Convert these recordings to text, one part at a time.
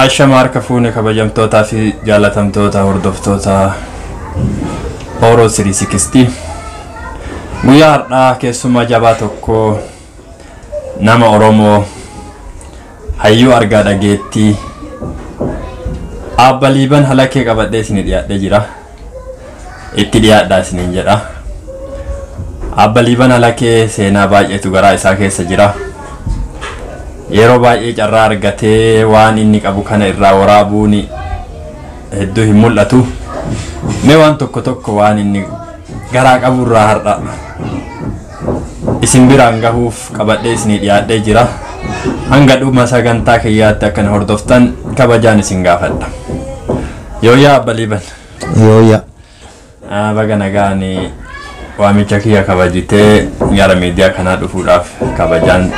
Ashama harka fuune kabajamtootaa fi jaalatamtoota hordoftoota Oro 360. Guyyaa har'aa keessummaa jabaa tokko, nama Oromoo hayyuu argaa dhageettii, Abba Liiban Halakee qabadhee isinii dhiyaadhee jira. Itti dhiyaadhaa isiniin jedha. Abba Liiban Halakee seenaa baay'eetu garaa isaa keessa jira. Yeroo baay'ee carraa argatee waan inni qabu kana irraa waraabuun hedduu hin mul'atu. Mee waan tokko tokko waan inni garaa qabu irraa har'a isin biraan gahuuf qabadhee isinii dhiyaadhee jira. Hanga dhuma sagantaa kiyyaatti akkana hordoftan kabajaan isin gaafadha. Yooyyaa, Abba Liiban. Yooyyaa. Baga nagaan waamicha kiyya kabajitee gara miidiyaa kanaa dhufuudhaaf kabajaan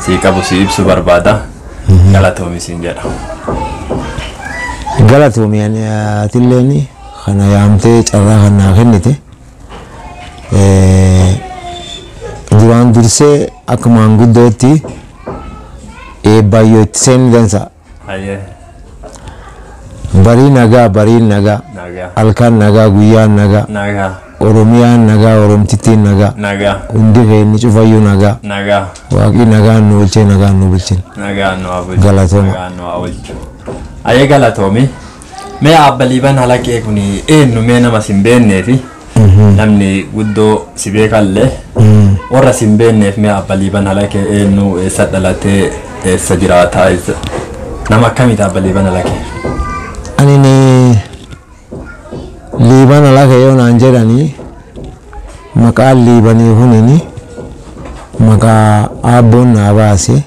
sii qabu si ibsu barbaada. Galatoomi siin jedha. Galatoomi, atilleen kana yaamtee carraa kan naa kennite. Duraan dursee akka maanguddootti eebbayyoo itti seenni dansa. Hayyee. Barii nagaa, bariin nagaa. Nagaa. Halkan nagaa, guyyaan nagaa. Nagaa. Oromiyaan nagaa, Oromtittiin nagaa. Nagaa. Hundi keenya cufayyuu nagaa. Nagaa. Waaqni nagaan nu bulchee nagaan nu bulchin. Nagaan nu haa bulchu. Galatooma. Nagaan nu haa bulchu. Hayyee, galatoomi. Mee Abba Liiban Halakee kun eenyu? Mee nama sin beeknee fi namni guddoo si beekallee, warra sin beekneef, mee Abba Liiban Halakee eenyu, eessa dhalatee, eessa jiraataa, nama akkamiiti Abba Liiban Halakee? Ani ni Liiban Halakee yoo naan jedhanii, maqaan Liibanii kunini maqaa aabboon naa baase.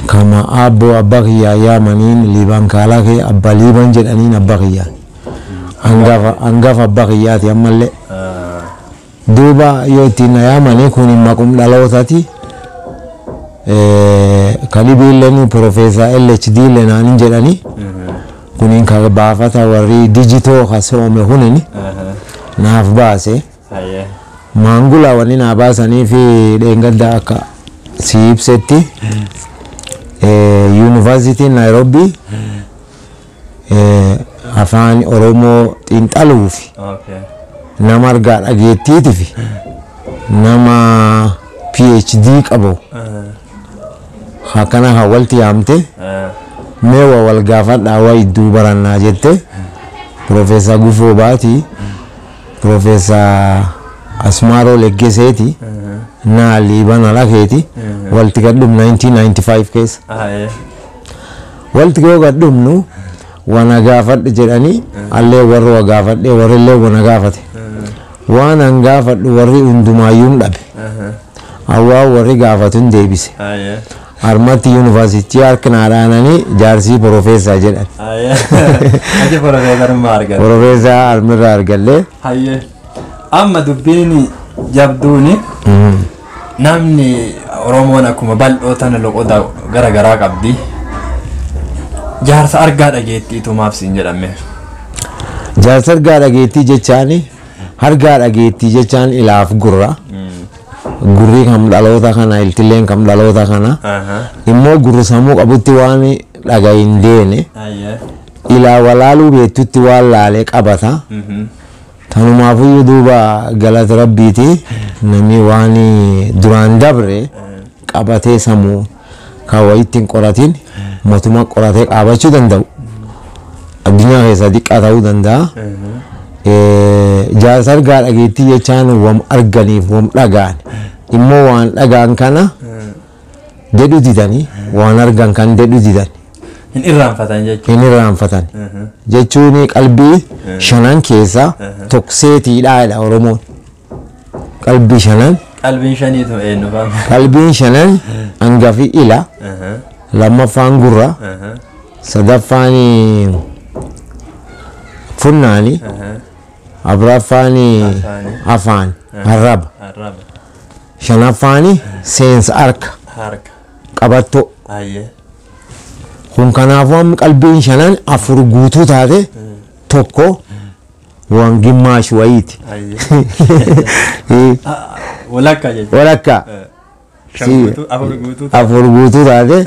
Kama aabboo abbaa kiyyaa yaamaniin Liiban Kaalakee, Abba Liiban jedhaniin abbaa kiyyaa. Hangafa abbaa kiyyaati ammallee. Duuba yoo ittiin na yaamanii kun maqum dhalootaati. Kalibiilleen Profeesar LHD illee naan jedhanii. Kunin ka baafata warri dijitoo ka soome kunin naaf baase. Hayyee. Maangula wanni naa baasanii fi dheengadda akka si ibsetti Yuunivarsiitiin Naayiroobii afaan Oromoo xiinxaluuf nama argaa dhageettiitiif nama PhD qabu akkana kan walti yaamte, mee waa wal gaafadhaa, waa idduu barannaa jette. Profeesar Gufoo Baatii, Profeesar Asmaaroo Leggeseeti, naa Liiban Halakeeti walti gadhumnu 1995 keessa. Hayyee. Walti yoo gadhumnu wana gaafadhe jedhanii, allee warri wa gaafadhe, warrillee wana gaafate. Waan an gaafadhu warri hundumaayyuu dhabe. Hawaa warri gaafatu hin deebise. Hayyee. Harmatti yuunivarsiitii harka naa dhaananii jaarsii profeesar jedhan. Hayyee. Achi profeesarummaa argate. Profeesar harmirraa argadhee. Hayyee. Amma dubbiin jabduuni, namni Oromoon akkuma bal'oo tana loqoda gara garaa qabdi. Jaarsa argaa dhageettiitu maaf siin jedhame? Jaarsa argaa dhageettii jechaani, argaa dhageettii jechaan ilaaf gurra. Gurri kam dhaloota kana, iltilleen kam dhaloota kana. Immoo gurri sammuu qabutti waan dhagahin deene. Ilaa walaaluu beektutti waan laalee qabata. Tanumaafuyyuu duuba galata rabbiiti, namni waan duraan dabre qabatee sammuu kan wayitti hin qoratin mootummaa qoratee qaabachuu danda'u. Addunyaa keessaa xiqqaa ta'uu danda'a. Jaarsa argaa dhageettii jechaan wam arganiif wam dhagaan, immoo waan dhagaan kana jedhu didanii, waan argan kan jedhu didan. Hin irraanfatan jechuudha. Hin irraanfatan. Jechuun qalbii shanan keessaa tokkseetiidha jedha Oromoon. Qalbii shanan. Qalbiin shaniitu eenyu fa'a? Qalbiin shanan hangafi ila, lammaffaan gurra, sadaffaan funnaani, afuraffaan afaan arraba, Arraba. shanaffaan seensa harka Harka. qabattoo. Hayyee. Kun kanaafuu amma qalbiin shanan afur guutuu taate, tokko waan gimmaash wayiiti. Hayyee. Walakkaa jechuudha. Walakkaa. Shan guutuu, afur guutuu. Afur guutuu taate.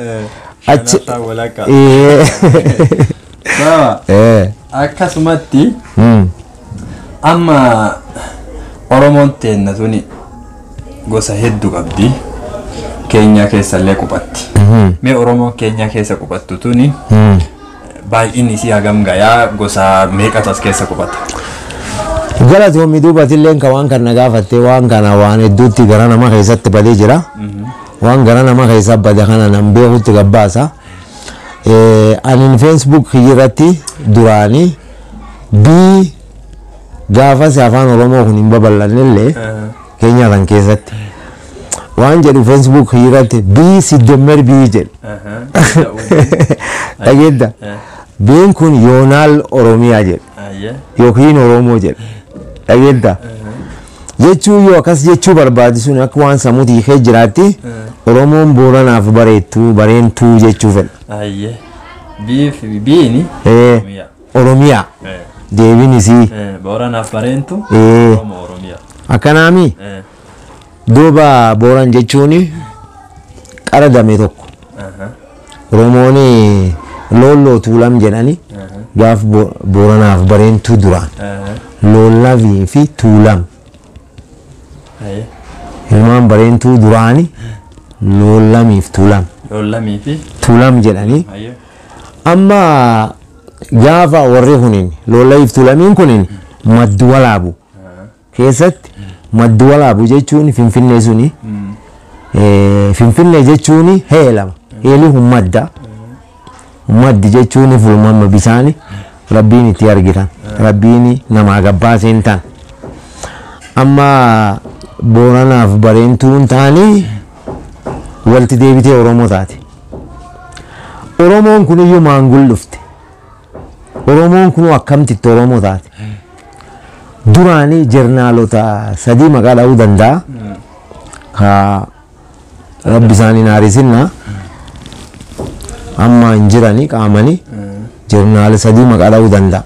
Achi. Shanaffaa walakkaa. Eh. Sawa. Eh. Akkasumatti Mm. amma Oromoon teenna tuni gosa hedduu qabdi. Keenyaa keessallee quphatti. Mee Oromoon Keenyaa keessa quphattu tuni Mm. baay'inni isii hagam gayaa, gosa meeqatu as keessa quphata? Galatoomii, duubatilleen ka waan kana gaafattee, waan kana waan hedduutti gara nama keessatti badee jira. Waan gara nama keessa bade kana nam beekutti gabbaasa. Anin Facebook irratti duraanii bii gaafas afaan Oromoo kun hin babal'annellee Keenyaa kan keessatti waan jedhu Facebook irratti bii ሲደመር bii jedhu. Dhageedda. Biin kun yoonaal Oromiyaa jedhu yookiin Oromoo jedhu. Dhageedda. Jechuu yoo akkas jechuu barbaadu sun akka waan sammuu hiikee jiraatti, Oromoon Booranaaf bareettuu bareentuu jechuu fedha. Ayyee. Bii fi biini Eh, Oromiyaa. Oromiyaa deebiin isii. Booranaaf bareentu Oromoo Oromiyaa. Akkanaami duuba Booran jechuun qara dame tokko. Oromoon Loolloo Tuulam jedhani gaaf Booranaaf bareentuu duraan. Loollafii fi Tuulam. Ilmaan bareentuu duraani Loolamiif Tuulam. Loollamii fi Tuulam jedhanii. Amma gaafa warri kunin Loollamiif Tuulamiin kunin Maddu Walaabu keessatti, Maddu Walaabu jechuun Finfinnee suni, Finfinnee jechuun heelama, heeli hummadda, maddi jechuun fulmamma bisaani rabbiin itti argitan, rabbiin namaa gabbaaseen tan. Amma Booranaaf bareentuun taanii walti deebitee Oromoo taate. Oromoon kun iyyuu maangul dhufte. Oromoon kun akkamtitti Oromoo taate? Duraanii jernaalota sadii maqaa dha'uu danda'a. Ka rabbi isaanii naarisinna. Amma hin jirani qaamanii jernaala sadii maqaa dha'uu danda'a.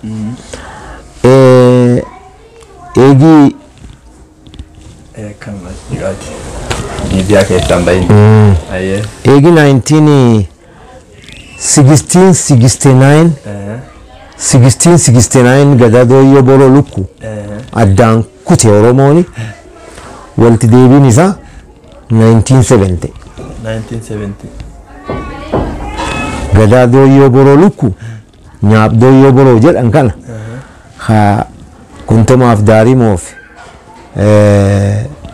Eegii Kan miidiyaa keessaan bahin. Eegi 1669, 1669 Gadadooyyoo Boroo Lukku addaan kute Oromooni, walti deebiin isaa 1970. 1970. Gadadooyyoo Boroo Lukku Nyaabdooyyoo Boroo jedhan kana ha Kuntumaaf Daarimoof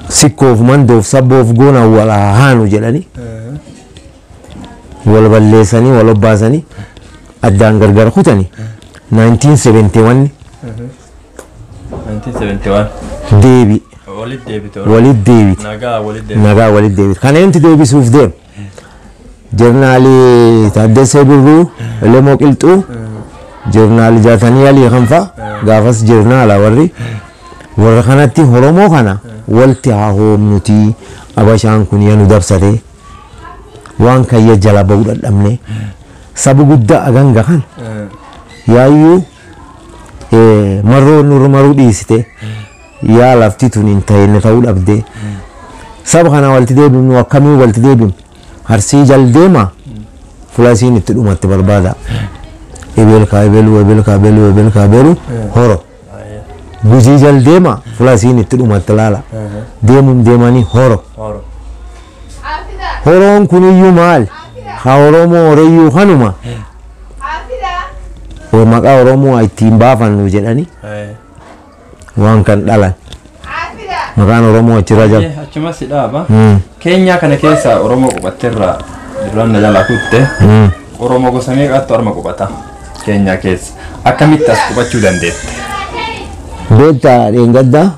Sikkoof Mandoof Sabboof Goona wal haanu jedhanii wal balleessanii wal obbaasanii addaan gargar kutanii 1971. 1971. Deebi. Walitti deebite. Walitti deebite. Nagaa walitti deebite. Nagaa walitti deebite. Kana eenyutu deebisuuf deemu? Jeneraalii Taaddasee Birruu, Elemoo Qilxuu, Jeneraalii Jaatanii Alii kan fa'a gaafas jeneraalaa warri warra kanatti Oromoo kana walti haa hoomnuti, Abashaan kun ya nu dabsate, waan kayya jala ba'uu dadhabne, saba guddaa aganga kana yaayyuu marroo nurra maruu dhiisite, yaa lafti tun hin ta'inne ta'uu dhabde, saba kana walti deebifnu akkamiin walti deebifnu? Arsii jal deema, fulasiin itti dhumatti barbaada, ebel kaa ebeluu, ebel kaa ebeluu, ebel kaa ebeluu horo. Gujii jal deema, fulasiin itti dhumatti laala, deemum deemanii horo. Horo. Horoon kuniyyuu maal haa Oromoo horeyyuu kanuma maqaa Oromoo ittiin baafannu jedhanii waan kan dhalan maqaan Oromoo achirra jala. Achuma si dhaaba. Keenyaa kana keessa Oromoo qubatteerra duraan na jalaa kutte. Oromoo gosa meeqaatu arma qubata? Keenyaa keessa. Akkamitti as qubachuu dandeette? Beektaa, dheengaddaa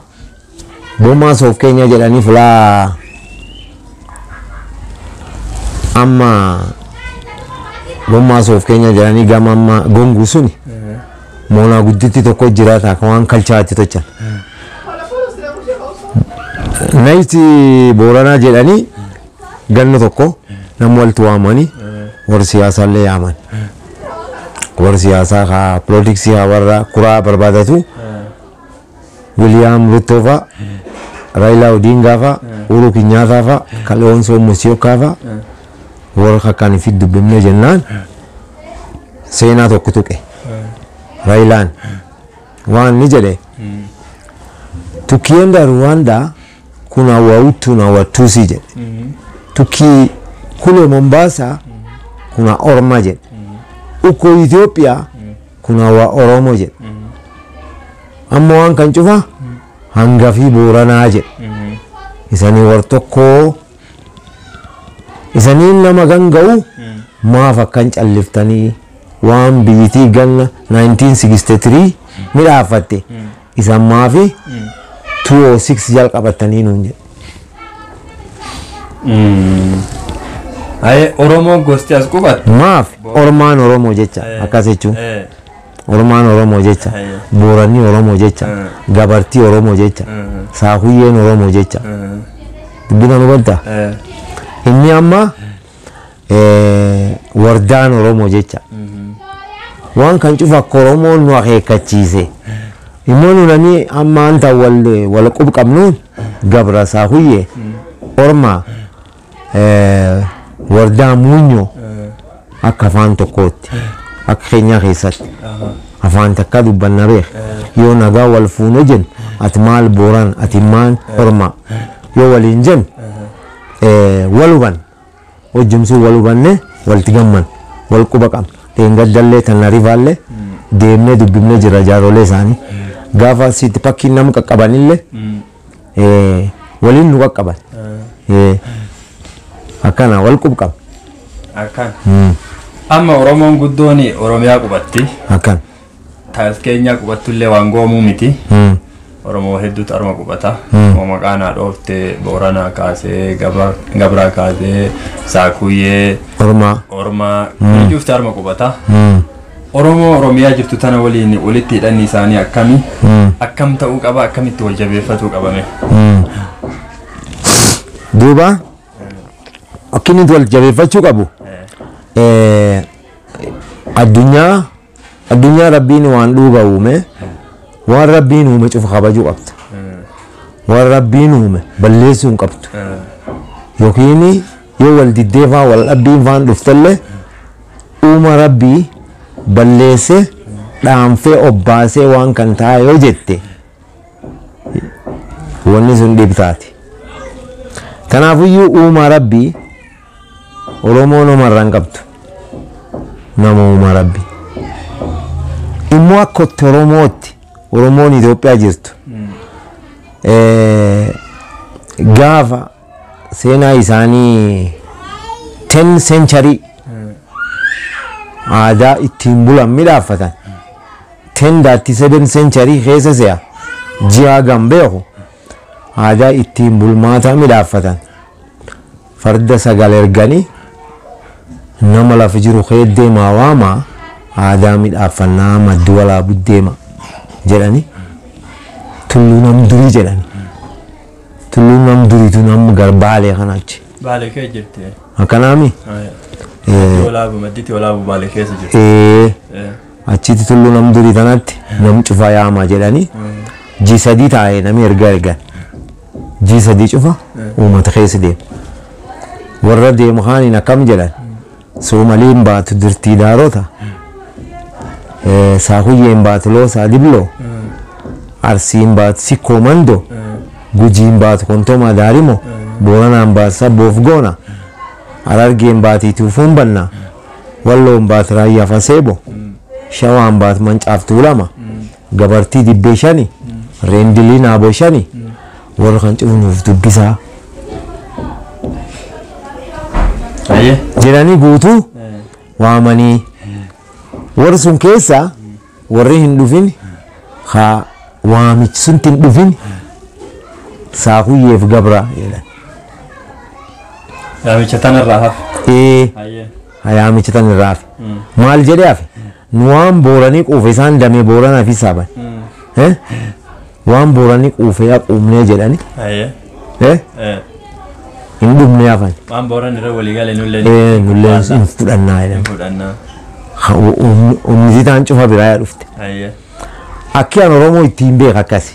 Bomaa Soof Keenya jedhanii fulaa amma Gommaa Soof Keenya jedhanii gama amma gonguu suni moonaa gudditti tokko jira taaka waan kalchaatti tochan. Nayti Booranaa jedhanii ganna tokko nama walitti waamanii warri siyaasaallee yaaman. Warri siyaasaa haa pilotiksii haa warra kuraa barbaadatu, Wiliyaam Ruttoo fa'a, Raayilaa Odingaa fa'a, Uhuru Kinyaataa fa'a, Kalonzo Musyokaa fa'a. Warra kan fi dubbifne jennaan seenaa tokko tuqe. Raayilaan waan ni jedhe, tukienda Rwanda kuna Wahutu na Watusi jedhe. Tuki kule Mombasa kuna Orma jedhe. Uko Ethiopia kuna wa Oromo jedhe. Amma waan kan cufa hangafii Booranaa jedhe. Isanii war tokkoo isanii nama ganga'u maaf akkan calliftanii waan biyyitii ganna 1963 midhaafatte isan maafi 206 jalqabatanii nuun jedhe. Aye, Oromoon gosti as qubattu. Maaf Ormaan Oromoo jecha akkas jechuun Ormaan Oromoo jecha, Booranni Oromoo jecha, Gabartii Oromoo jecha, Saahuyyeen Oromoo jecha. Dubbina nu hubattaa? Inni amma wardaan Oromoo jecha. Waan kan cufa akka Oromoon nu akeekkachiise. Immoo nu namni amma anta wal qub qabnuun Gabra, Saahuyyee, Ormaa, wardaa muunyoo akka afaan tokkootti akka keenyaa keessatti afaan takka dubbanna beek. Yoo nagaa wal fuune jennu, ati maal Booran, ati maal Ormaa yoo waliin jennu, wal hubanna, wajjumsuu wal hubanne walitti gamman wal quba qabna. Dheengaddallee tan rifaallee deemnee dubbifnee jira jaarolee isaanii. Gaafa sitti fakkiin nama qaqqabanillee waliin nu qaqqaban. Akkana wal qub qabna. Akkan. Amma Oromoon guddoon Oromiyaa qubatti. Akkan. Taas Keenyaa qubattullee waan goomuu miti. Oromoo hedduutu arma qubata. Maqaa naa dhooftee Booranaa kaasee, Gabraa kaasee, Saakuyyee, Ormaa. Ormaa kun cufti arma qubata. Oromoo Oromiyaa jirtu tana waliin walitti hidhanni isaanii akkami? Akkam ta'uu qaba? Akkamitti wal jabeeffatuu qabame? Duuba akki inni wal jabeeffachuu qabu, addunyaa rabbiin waan dhuuba uume, waan rabbiin uume cufa kabajuu qabda. Waan rabbiin uume balleessuu hin qabdu. Yookiin yoo wal diddee faa wal dhabbiin faan dhuftellee uuma rabbii balleessee dhaanfee obbaasee waan kan ta'a yoo jette wanni sun dhibtaati. Kanaafiyyuu uuma rabbii Oromoon homarraa hin qabdu. Nama uuma rabbii. Immoo akka itti Oromootti Oromoon Itoophiyaa jirtu gaafa seenaa isaanii 10 century aadaa ittiin bulan midhaafatan 10.7 century keessa se'a ji'a gam beeku aadaa ittiin bulmaataa midhaafatan, farda sagal erganii nama lafa jiru deemaa waamaa, aadaa midhaafannaa maddi walaa deema jedhani, tulluu nam durii jedhani, tulluu nam duriitu nam garbaalee kana achi. Baalee kee jirti. Akkanaami. Walaabu madditti walaabu baalee keessa jirti. Achitti tulluu nam durii tanatti nam cufa yaama jedhani ji 3 taa'ee nami erga ergan ji 3 cufa uummata keessa deema. Warra deemu kaaniin akkam jedhan, Soomaliin baatu dirtii daarota, Saahuyyeen baatu loosaa dibloo, Arsiin baatu sikkoo mandoo, Gujiin baatu kontomaa daarimo, Booranaan baatu sabboof goona, Harargeen baatu tuufuun bannaa, Walloon baatu raayyaa faseebo, Shawaan baatu mancaaf tuulama, Gabartii dibbee shani, Reendilii naaboo shani, warra kan cufunuuf dubbisaa jedhanii guutuu waamanii, warri sun keessa warri hin dhufin haa waamichi sunti hin dhufin Saakuyyeef Gabra jedhan. Yaamicha tanarraa hafe. Ee, yaamicha tanarraa hafe. Maal jedhee hafe? Nu waan Booranii quufe isaan damee Booranaa fi saaban. Waan Booranii quufe yaa quufnee jedhani. Hin dhufne hafan. Waan Booran irra walii galee nullee. Ee, nullee hin fudhannaa jedhan. Fudhannaa. Humniti taan cufa biraa yaa dhufte. Akki an Oromoo ittiin beeka akkasi.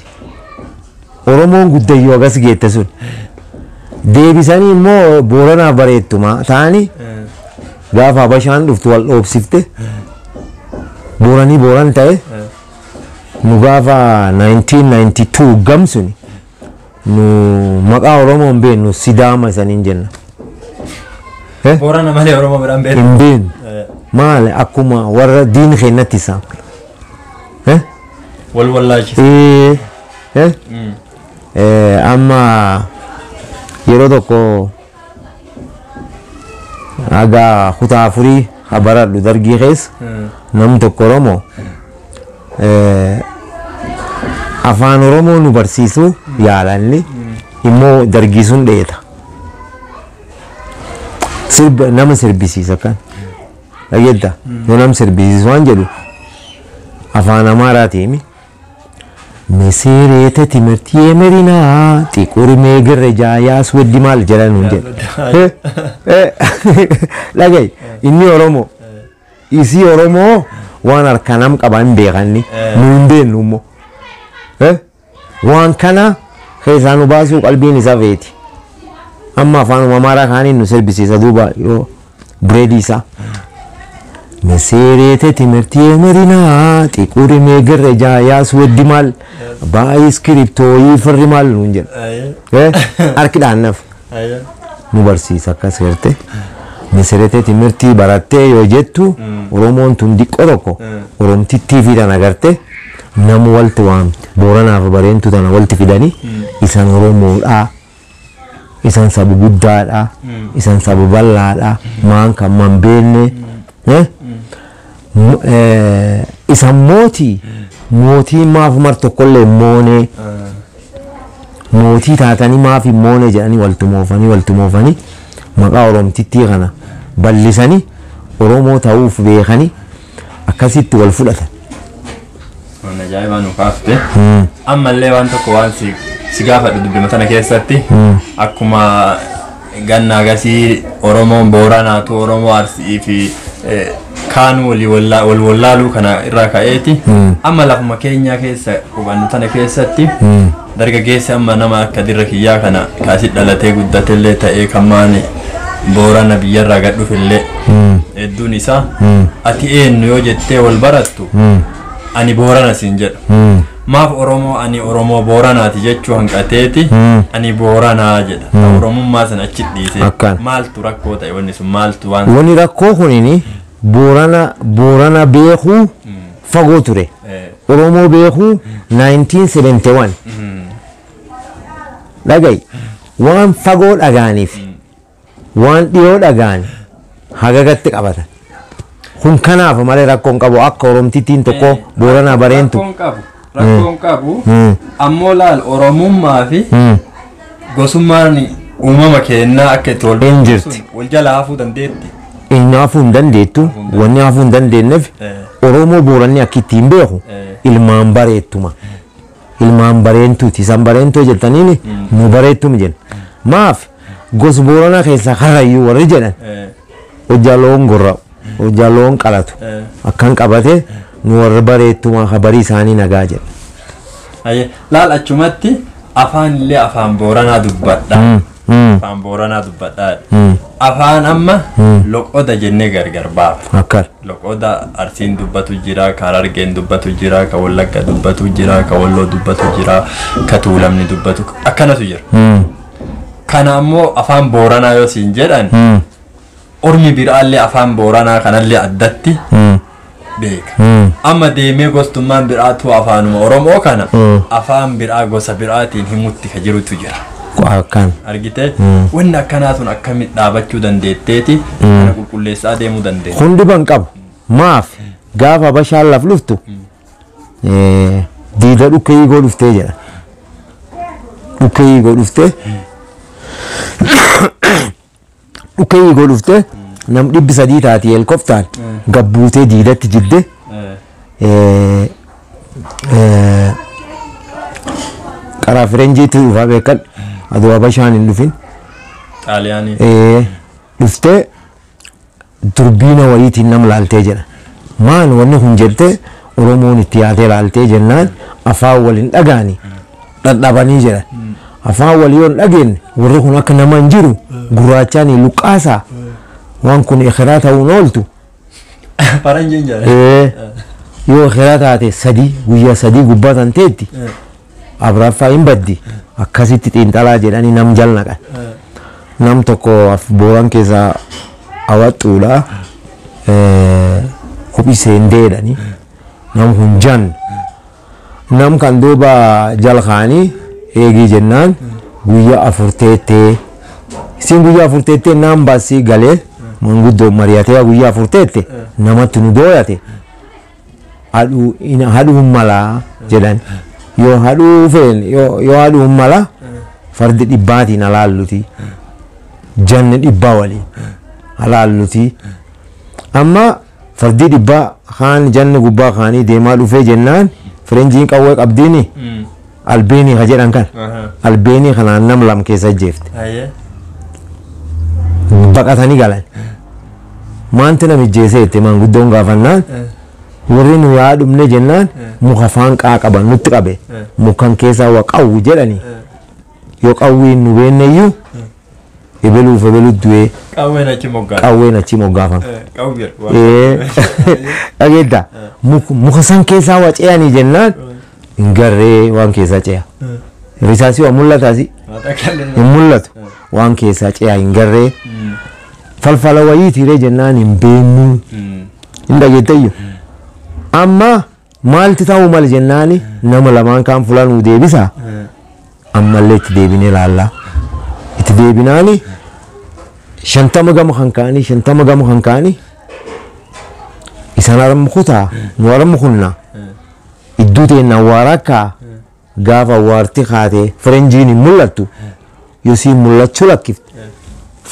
Oromoon guddayyoo agas geette sun. Deebisanii immoo Booranaaf bareettuma ta'anii Gaafa Habashaan dhuftu wal dhoobsifte Booranii Booran ta'e. Nu gaafa 1992 gamsuni nu maqaa Oromoo hin beeknu, Sidaama isaniin jenna. Boorana malee Oromoo biraan beeknu. Hin beeknu. Maali akkuma warra diin keenyatti isaan. Wal wallaalchisa. Amma yeroo tokko haga kutaa afurii baradhu dargii keessa namni tokko Oromoo afaan Oromoo nu barsiisuu yaalanni immoo dargii sun dheeta. Sirba nama sirbisiisa kan. Dhageetta yoo nama sirbisiisu waan jedhu afaan Amaaraatiimi. Mesereete ትምህርት የመሪና ጥቁር መግረጃ ያስወድማል jedhan nuun jedha. Dhagayi inni Oromoo isii Oromoo waan harka nam qaban hin beekanni nu hin beeknu immoo. Waan kana keessaa nu baasuu qalbiin isaa feeti. Amma afaan Amaaraa kaaniin nu sirbisiisa duuba yoo bireedii isaa. መሰረተ ትምህርት የመሪና ጥቁር መግረጃ ያስወድማል በእስክሪብቶ ይፈርማል nuun jedha. Harki dhaannaaf nu barsiisa akkas garte. Meserete timirtii barattee yoo jettu Oromoon tun diqqoo tokko Oromtittii fi tana garte namu walti waamte Booranaaf Bareentu tana walti fidanii isan Oromoodhaa isan saba guddaadhaa isan saba bal'aadhaa maan kan man beekne isan mootii mootii maaf mar tokkollee moonee mootii taatanii maaf hin moone jedhanii waltumoofanii maqaa Oromtittii kana bal'isanii Oromoo ta'uuf beekanii akkasitti wal fudhatan. Waan ajaa'ibaa nu kaafte. Ammallee waan tokko waan si gaafadhu dubbima tana keessatti akkuma ganna agasii Oromoon Booranaatu Oromoo Arsii fi kaan walii wal wallaaluu kana irraa ka'eeti. Amma lafuma keenyaa keessa qubannu tana keessatti dargaggeessi amma nama akka dirra kiyyaa kana kaasi dhalatee guddatellee ta'ee kan maani Boorana biyyarraa gad dhufillee hedduun isaa ati eenyu yoo jettee wal barattu ani Boorana siin jedha. Maaf Oromoo ani Oromoo Booranaati jechuu hanqateeti ani Booranaa jedha. Oromummaa sana achi dhiise. Maaltu rakkoo ta'e wanni sun maaltu waan. Wanni rakkoo kunini Boorana beekuu fagoo ture. Oromoo beekuu 1971. Dhagayi waan fagoo dhagaaniif waan dhiyoo dhagaan hagagatti qabatan. Kun kanaaf malee rakkoon qabu akka Oromtittiin tokko Booranaa Bareentu. Rakkoon qabu ammoo laal Oromummaa fi gosummaan uumama keenyaa akka itti wal Hin jirti. Wal jala hafuu dandeetti. Inni hafuu hin dandeettu wanni hafuu hin dandeenyeef Oromoo Booranni akka ittiin beeku ilmaan bareettuma. Ilmaan bareentuuti isaan bareentoo jettaniini nu bareettum jenna. Maaf gos Booranaa keessaa karrayyuu warri jedhan hojjaa loon gorra'u hojjaa loon qalatu akkan qabate nu warri bareettuma habarii isaanii nagaa jedha. Laal achumatti afaan illee afaan Booranaa dubbadha. Afaan Booranaa dubbadha. Afaan amma loqoda jennee gargar baafa. Akkan. Loqoda Arsiin dubbatu jira, ka Harargeen dubbatu jira, ka Wallagga dubbatu jira, ka Walloo dubbatu jira, ka Tuulamni dubbatu akkanatu jira. Kana ammoo afaan Booranaa yoo siin jedhan ormi biraallee afaan Booranaa kanallee addatti beeka. Amma deemee gostummaan biraatu afaanuma Oromoo kana afaan biraa gosa biraatiin himutti ka jirutu jira. Akkan. Argitee wanni akkanaa sun akkamitti dhaabachuu dandeetteeti kana qulqulleessaa deemuu dandeenya. Hundi ban qabu. Maaf gaafa Habashaan laf dhuftu diida dhukkee hiikoo dhuftee jedha. Dhukkee hiikoo dhuftee dhukkee hiikoo dhuftee nam 300 taati helikoptaan gabbuutee diidatti jidde karaa Firenjiitti dhufaa beekan aduu Habashaan hin dhufin. Xaaliyaanii. Dhuftee turbiina wayiitiin nam laaltee jedha. Maal wanni kun jettee Oromoon itti yaatee laaltee jennaan afaan waliin dhagaani dhadhabanii jedha. Afaan walii yoo hin dhageenye warri kun akka nama hin jiru gurraachaan luqqaasaa Waan kun ikiraa ta'uun ooltu. Faranjiin jedhe. Yoo ikiraa taate 3 guyyaa 3 gubbaa tan teetti abraffaa hin baddi akkasitti xiinxalaa jedhanii nam jal naqan. Nam tokko Booran keessaa awaxxuudha kophii seendee jedhanii nam kun jan nam kan duuba jal kaanii eegii jennaan guyyaa 4 teettee isin guyyaa 4 teettee naan baasii galee manguddoo mari'atee guyyaa 4 teette namatti nu dooyate hadhuun malaa jedhan yoo hadhuu feen yoo hadhuun mala fardi dhibbaatiin alaalluti janni dhibbaa waliin alaalluti amma fardi dhibbaa kaan janni gubbaa kaanii deemaa dhufee jennaan firenjiin qawwee qabdiini albeenii ka jedhan kan albeenii kanaan nam lam keessa jeefte baqatanii galan maanti namijjeesee itti maanguddoon gaafannaan warri nu yaa dhumne jennaan muka faanqaa qaban nutti qabe mukan keessaa waa qawwu jedhani yoo qawwiin nu beenneyyuu ebeluuf ebelu du'ee qawween achi moggaafame. Qawween achi moggaafame. Dhageetta muka san keessaa waa ce'anii jennaan hin garree waan keessaa ce'a. Risaasii waa mul'ataasi hin mul'atu waan keessaa ce'a hin garree falfala wayiitiiree jennaan hin beennuu hin dhageettayyu. Amma maalti ta'uu mal jennaani nama lamaan kaan fulanuu deebisa ammallee itti deebinee laallaa. Itti deebinaani 50 gama kan ka'anii 50 gama kan ka'anii isaan harma kutaa nu harma kunna iddoo ta'een awwaara akka gaafa awwaarti kaatee firenjiin hin mul'attu yoosii mul'achuu lakkifte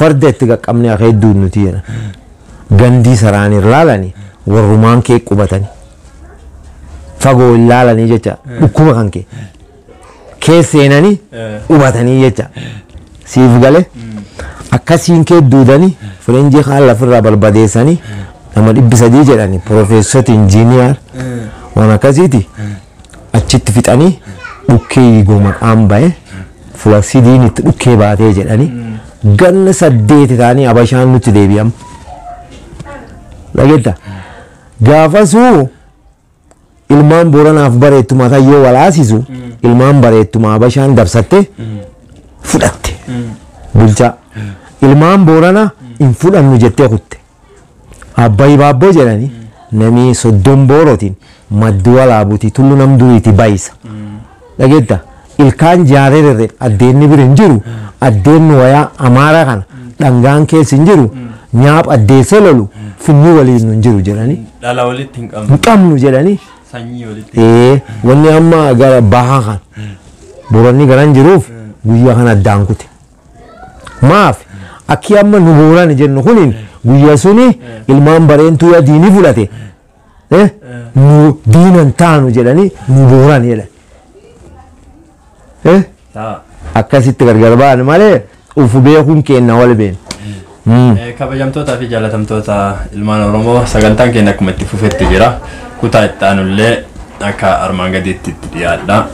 farda itti qaqqabne akka hedduu nuti jedhan gandii saraan hin laalanii warrumaan kee qubatanii fagoo hin laalanii jecha dhukkuba kan kee keesseenanii qubatanii jecha. Siif gale akkasiin kee duudanii firenjii kaan lafirraa barbadeessanii nama 300 jedhanii piroofeesota injiiniyaar waan akkasiiti achitti fixanii dhukkee yiigoo maqaan ba'e fulaksidiin itti dhukkee baatee jedhanii ganna 8 ta'anii abashaan nutti deebi'am. Dhageetta gaafasuu ilmaan Booranaaf bareettumaa tayyoo walaasisu ilmaan bareettumaa abashaan dabsatte fudhatte. Bulchaa ilmaan Boorana hin fudhannu jettee kutte abbayi baabboo jedhanii namni 30 boorootiin maddi walaabuuti tullu nam duriiti bayisa dhageetta ilkaan jaaree addeenni bira hin jiru addeenni wayaa amaaraa kana dhangaan keessa hin jiru nyaap addeessee lolu finni waliin hin jiru jedhanii dhala walitti hin qabnu hin qabnu jedhanii sanyii walitti wanni amma gara bahaa kan Booranni garan jiruuf guyyaa kana addaan kute. Maaf akki amma nu Booran jennu kuniin guyyaa suni ilmaan bareentuu yaa diinii fudhate nu diinan taanu jedhanii nu Booran jedhan. Akkasitti gargar ba'an malee ufu beekuun kenna wal beenu. Kabajamtootaa fi jaalatamtoota ilmaan Oromoo sagantaan keenya akkuma itti fufetti jira. Kutaa itti aanullee akka armaan gadiitti itti dhiyaadha.